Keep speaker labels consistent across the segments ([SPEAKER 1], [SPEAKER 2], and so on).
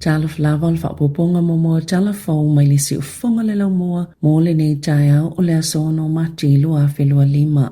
[SPEAKER 1] Talofa lava o le faaopoopoga muamua o tala fou mai le siufofoga o le laumua mo lenei taeao o le aso 6 Mati 2025.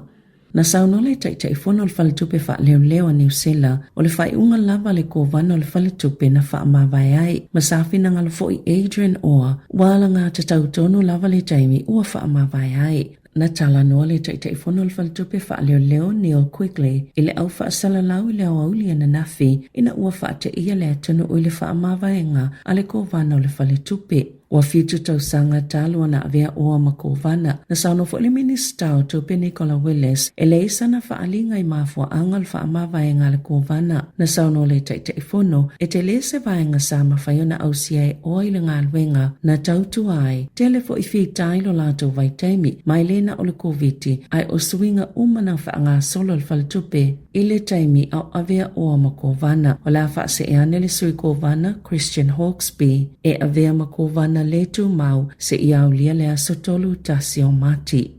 [SPEAKER 1] Na saunoa le Taitaifono o le Faletupe Faaleoleo a Niu Sila, o le faaiuga lava a le Kovana o le Faletupe na faamavae ai, ma sa finagalo foi Adrian Orr, ua alagatatau tonu lava le taimi ua faamavae ai. Na talanoa le Taitaifono o le Faletupe Faaleoleo Neil Quigley i le au faasalalau i le aoauli ananafi ina ua faateia le atunuu i le faamavaega a le Kovana o le Faletupe. Ua fitu tausaga talu ona avea Orr ma Kovana. Na saunoa foi le Minisita o Tupe Nicola Willis e leai sana faaaliga i mafuaaga o le faamavaega a le Kovana. Na saunoa le Taitaifono e tele se vaega sa mafai ona ausia e Orr i le galuega na tautua ai. Tele foi fita i lo latou vaitaimi, ma e le na o le Koviti, ae o suiga uma na faagasolo e le Faletupe i le taimi a o avea Orr ma Kovana. O le a faasee ane le Sui Kovana, Christian Hawkesby, e avea ma Kovana le tumau seia aulia le aso 31 o Mati.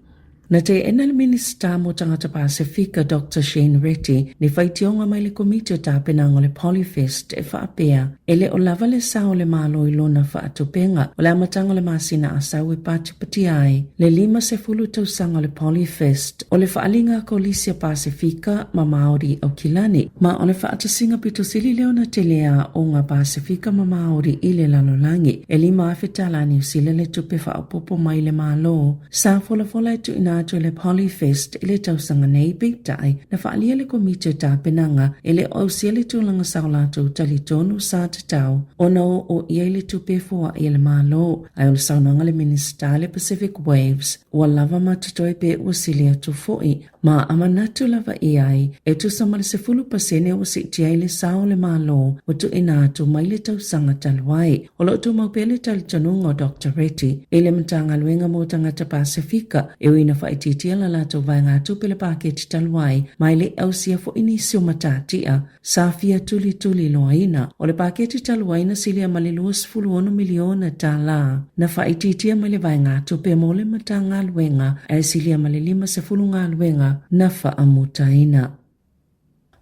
[SPEAKER 1] Na teena le Minisita mo Tagata Pasefika Doctor Shane Reti ni faitioga mai le Komiti o Tapenaga o le Polyfest e faapea, e le o lava le sao o le Malo i lona faatupenga. O le amataga o le masina Asau e patipatia ai le 50 tausaga o le Polyfest o le faaaliga a Kolisi a Pasefika ma Māori i Aukilani, ma o le faatasiga pito sili lea ona tele a aoga Pasefika ma Māori i le lalolagi. E $5,000 tala Niu Sila le tupe faaopoopo mai le Malo Sa folafola e tuuina atu e le Polyfest i le tausaga nei, peitai, na faaalia le Komiti o Tapenaga e le o ausia le tulaga sa o latou talitonu sa tatau ona oo i ai le tupe e foai e le Malo. Ae o le saunoaga a le Minisita i le Pacific Waves, ua lava ma totoe pe ua sili atu foi. Ma a manatu lava i ai, e tusa ma le 10% ua siitia ai le sao o le Malo ua tuuina atu mai le tausaga talu ai. O lo o tumau pea le talitonuga o Doctor Reti i le Matagaluega mo Tagata Pasefika e ui ina faaitiitia la latou vaegatupe le paketi talu ai ma e le i ausia foi nisi o matatia sa fia tulituliloaina. O le paketi talu ai na silia ma le $26 miliona tala na faaitiitia mai le vaegatupe mo le Matagaluega ae silia ma le 50 galuega na faamutaina.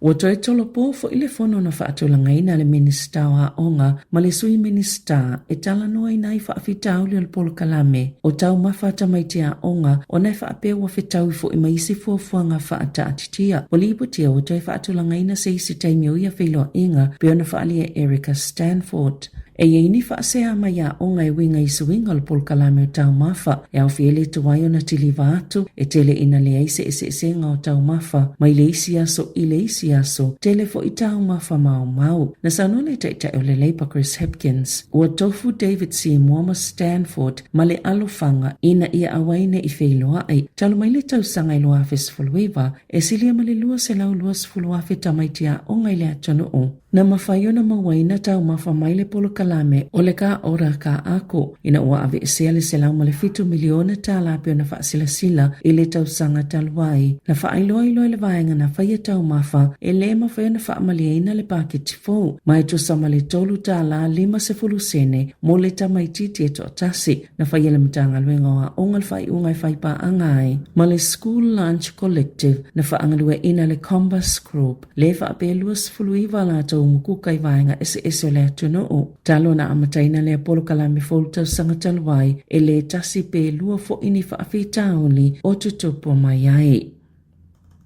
[SPEAKER 1] Ua toe tolopo foi le fono na faatulagaina e le Minisita o Aoga ma le Sui Minisita e talanoaina ai faafitauli o le polokalame o taumafa a tamaiti aoga ona e faapea ua fetaui foi ma isi fuafuaga faataatitia. Ua lipotia ua toe faatulagaina se isi taimi o ia feiloaiga pei ona faaalia e Erica Stanford. E i ai ni faasea mai aoga e uiga i suiga o le polokalame o taumafa e aofia ai le tuai ona tiliva atu, e tele ina leai se eseesega o taumafa mai le isi aso i le isi aso, tele foi taumafa maomao. Na saunoa le Taitai o le Labour Chris Hipkins, ua tofu David Seymour ma Stanford ma le alofaga ina ia auai nei feiloai. Talu mai le tausaga i 2019, e silia ma le 220,000 tamaiti aoga i le atunuu. Na mafai ona mauaina taumafa mai le polokalame o le Ka Ora Ka Ako ina ua aveesea le $107 miliona tala pei ona faasilasila i le tausaga talu ai. Na faailoailoa e le vaega na faia taumafa e le mafai ona faamalieina le paketi fou ma e tusa ma le $3.50 mo le tamaitiiti e toatasi. Na faia e le Matagaluega o Aoga le faaiuga e fai paaga ai ma le School Lunch Collective na faagalueaiina le Compass Group. Le faapea 29 a latou mukuka i vaega eseese o le atunuu. Talu ona amataina lea polokalame fou tausaga talu ai, e le tasi pe lua foi ni faafitauli o tutupu mai ai.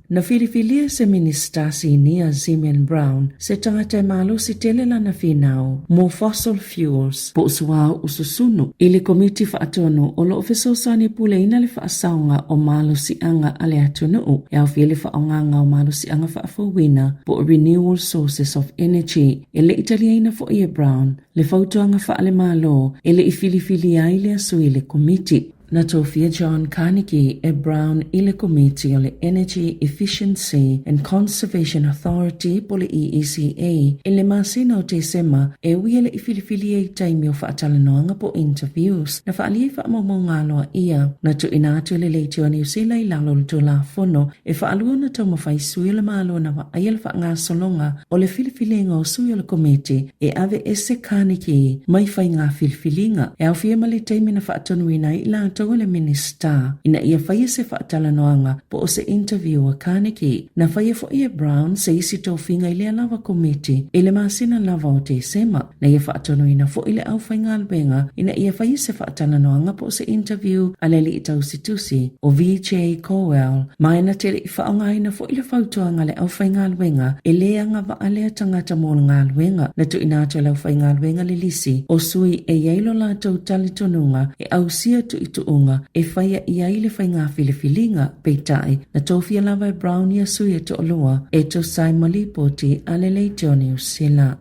[SPEAKER 1] Na filifilia se Minisita Sinia Zeman Brown se tagata e malosi tele lana finau mo fossil fuels po o suauu susunu i le Komiti Faatonu o lo o fesoasoani e puleina le faasaoga o malosiaga a le atunuu e aofia le faaaogaga o malosiaga faafouina po o renewal sources of energy. E le i taliaina foi e Brown le fautuaga faale-Malo e le i filifilia ai lea sui i le Komiti. Na tofia John Carnegie e Brown i le Komiti o le Energy Efficiency and Conservation Authority po o le EECA i le masina o Tesema e ui e le i filifilia i taimi o faatalanoaga po o interviews na faaalia i faamaumauga aloaia na tuuina atu e le Leitio a Niu Sila i lalo o le Tulafono e faalua ona taumafai sui o le Malo na vaaia le faagasologa o le filifiliga o sui o le Komiti e aveese Carnegie mai faiga filifiliga e aofia ma le taimi na faatonuina ai i latou. latou e le Minisita ina ia faia se faatalanoaga po o se interview a Carnegie. Na faia foi e Brown se isi tofiga i lea lava komiti i le masina lava o Tesema. Na ia faatonuina foi le aufaigaluega ina ia faia se faatalanoaga po o se interview a le alii tausitusi o VJ Cowell, ma na te le i faaaogaina foi le fautuaga a le aufaigaluega e le agavaa lea tagata mo le galuega. Na tuuina atu e le aufaigaluega le lisi o sui e i ai lo latou talitonuga e ausia tuituuga e faia i ai le faiga filifiliga, peitai, na tofia lava e Brown ia sui e toalua e tusa ai ma lipoti a le Leitio Niu Sila.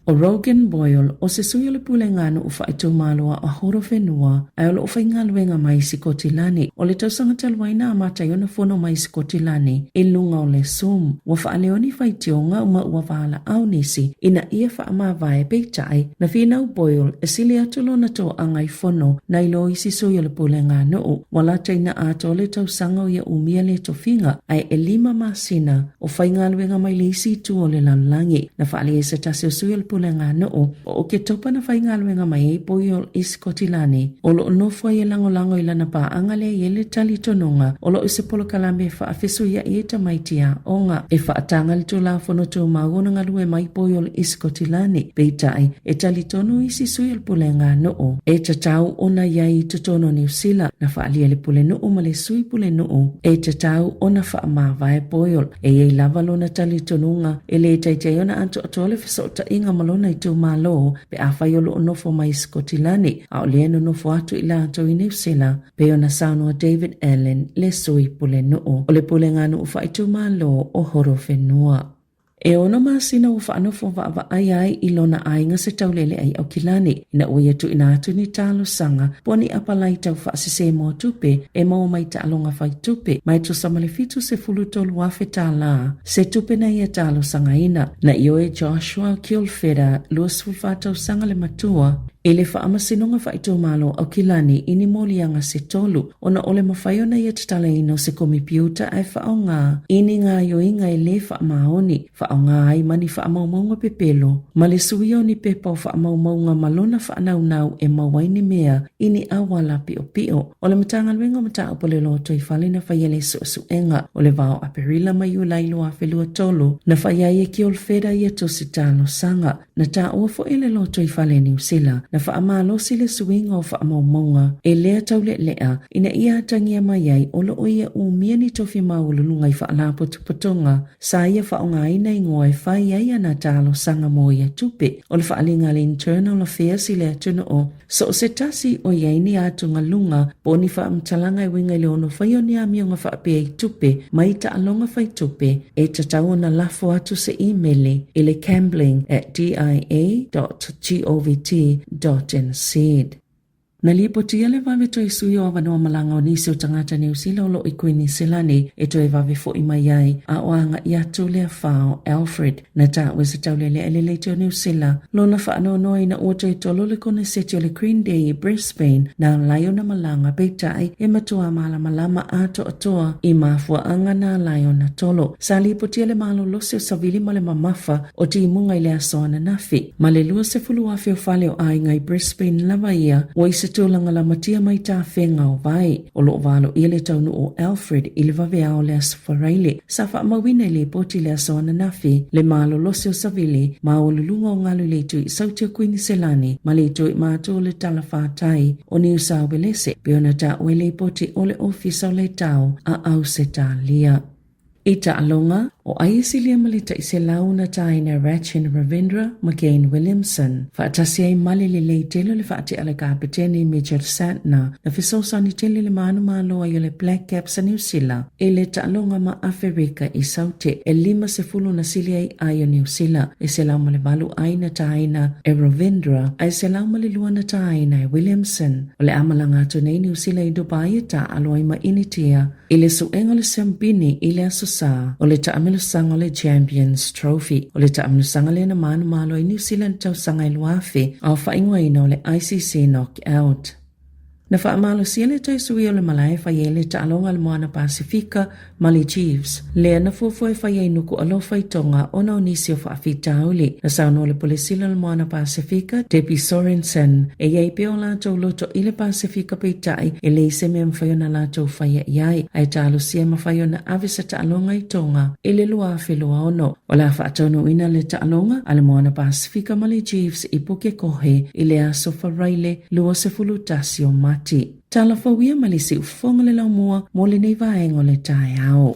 [SPEAKER 1] ʻO Rogan Boyle, o se sui o le Pulega Nuu Faaitumalo a Horowhenua, ae o lo o faigaluega mai Sikotilani. O le tausaga talu ai na amata ai ona fono mai Sikotilani i luga o le Zoom. Ua faaleo ni faitioga ma ua valaau nisi ina ia faamavae peitai, na finau Boyle e sili atu lona toaga i fono nai lo isi sui o le Pulega Nuu. Ua lata ina atoa le tausaga o ia umia le tofiga, ae 5 masina o faigaluega mai le isi itu o le lalolagi. Na faaali ai se tasi o sui o le Pulega Nuu o Oketopa na faigaluega mai ai Boyle i Sikotilani, o lo o nofo ai e lagolago i lana paaga lea i ai le talitonuga o lo o i se polokalame e faafesuiaʻi ai tamaiti aoga. E faataga le Tulafono Tumau ona galue mai Boyle i Sikotilani, peitai, e talitonu isi sui o le Pulega Nuu e tatau ona i ai i totonu o Niu Sila. Na faaalia le Pulenuu ma le Sui Pulenuu e tatau ona faamavae Boyle. E i ai lava lona talitonuga e le taitai ona atoatoa le fesootaiga ma lona itumalo pe afai o lo o nofo mai i Sikotilani, a o lea e nonofo atu i latou i Niu Sila, pei ona saunoa David Allen, le Sui Pulenuu o le Puleganuu Faaitumalo o Horowhenua. E ono masina ua faanofo vaavaai ai i lona aiga se taulele'a i Aukilani, ina ua ia tuuina atu ni talosaga po o ni apalai tau faasese moa tupe e maua mai taaloga fai tupe, ma e tusa ma le 73 afe tālā se tupe na ia talosagaina. Na ioe Joshua Kilfedder, 24 tausaga le matua, i le Faamasinoga Faaitumalo o Aukilani i ni moliaga se tolu, ona o le mafai ona ia tatalaina o se komipiuta ae faaaoga i ni gaoioiga e lē faamaoni, faaaoga ai ma ni faamaumauga pepelo, ma le suia o ni pepa o faamaumauga ma lona faanaunau e maua ai ni mea i ni auala piʻopiʻo. O le Matagaluega o Mataupu o le Lotoifale na faia le suesuega o le va o Aperila ma Iulai 2023 na fai ai e Kiolfeda ia tusi talosaga. Na taua foi e le Lotoifale Niu Sila na faamalosi le suiga o faamaumauga e lea taulealea ina ia atagia mai ai o lo o ia umia ni tofi maualuluga i faalapotopotoga sa ia faaaogaina igoa e fai ai ana talosaga mo ia tupe. O le faaaliga a le Internal Affairs i le atunuu, So o se tasi o i ai ni atugaluga po o ni faamatalaga e uiga i le ono faia o ni amioga faapea i tupe mai taaloga fai tupe, e tatau ona lafo atu se imeli i le gambling at dia.govt.nz. Na lipotia le vave toe sui o avanoa malaga o nisi o tagata Niu Sila o lo o i Kuiniselani e toe vave foʻi mai ai a o agaʻi atu le afa o Alfred. Na taua e se tauleleʻa i le Leitio Niu Sila lona faanoanoa ina ua toe tolo le koneseti o le Green Day i Brisbane na ala ai ona malaga, peitai e matua malamalama atoatoa i mafuaaga na ala ai ona tolo. Sa lipotia le malolosi o savili ma le mamafa o timuga i le aso ananafi, ma le 20,000 o fale o aiga i Brisbane lava ia ua i se tulaga lamatia mai tafega o vai. O lo o valoia le taunuu o Alfred i le vaveao o le Aso Faraile. Sa faamauina i lipoti i le aso ananafi le malolosi o savili maualuluga o galu i le itu i Sauti o Kuiniselani ma le itu i matu o le Talafātai o Niu Sauelese, pei ona taua i lipoti o le Ofisa o le Tao a Ausetalia. I taaloga, o Aisilia ma le 100 na taina Rachin Ravindra ma Kane Williamson. Faatasi ai ma le lelei tele o le faatea a le kapeteni Mitchell Santner na fesoasoani tele le manumalo ai o le Black Caps a Niu Sila i le taaloga ma Aferika i Saute e 50 na sili ai ai o Niu Sila e 108 ai na taina e Ravindra ae 102 na taina e Williamson. O le a malaga atu nei Niu Sila i Dubai e taaalo ai ma Initia I le suega o le siampini i le Aso Sa, o le taamilosaga o le Champions Trophy. O le taamilosaga lea na manumalo ai New Zealand tausaga e 2000 a o faaigoaina o le ICC Knockout. Na faamalosia le toe suia o le malae e fai ai le taaloga a le Moana Pasefika ma le Chiefs, lea na fuafua e fai ai i Nukuʻalofa i Tonga ona o nisi o faafitauli. Na saunoa le Pule Sili o le Moana Pasefika, Debbie Sorensen, e i ai pea o latou loto i le Pasefika peitai e leai se mea e mafai ona latou faia i ai, ae talosia e mafai ona ave se taaloga i Tonga i le 2026. O le a faataunuuina le taaloga a le Moana Pasefika ma le Chiefs i Pukekohe i le aso Faraile 21 o Mati. Tala fou ia mai le siufofoga le laumua mo lenei vaega o le taeao.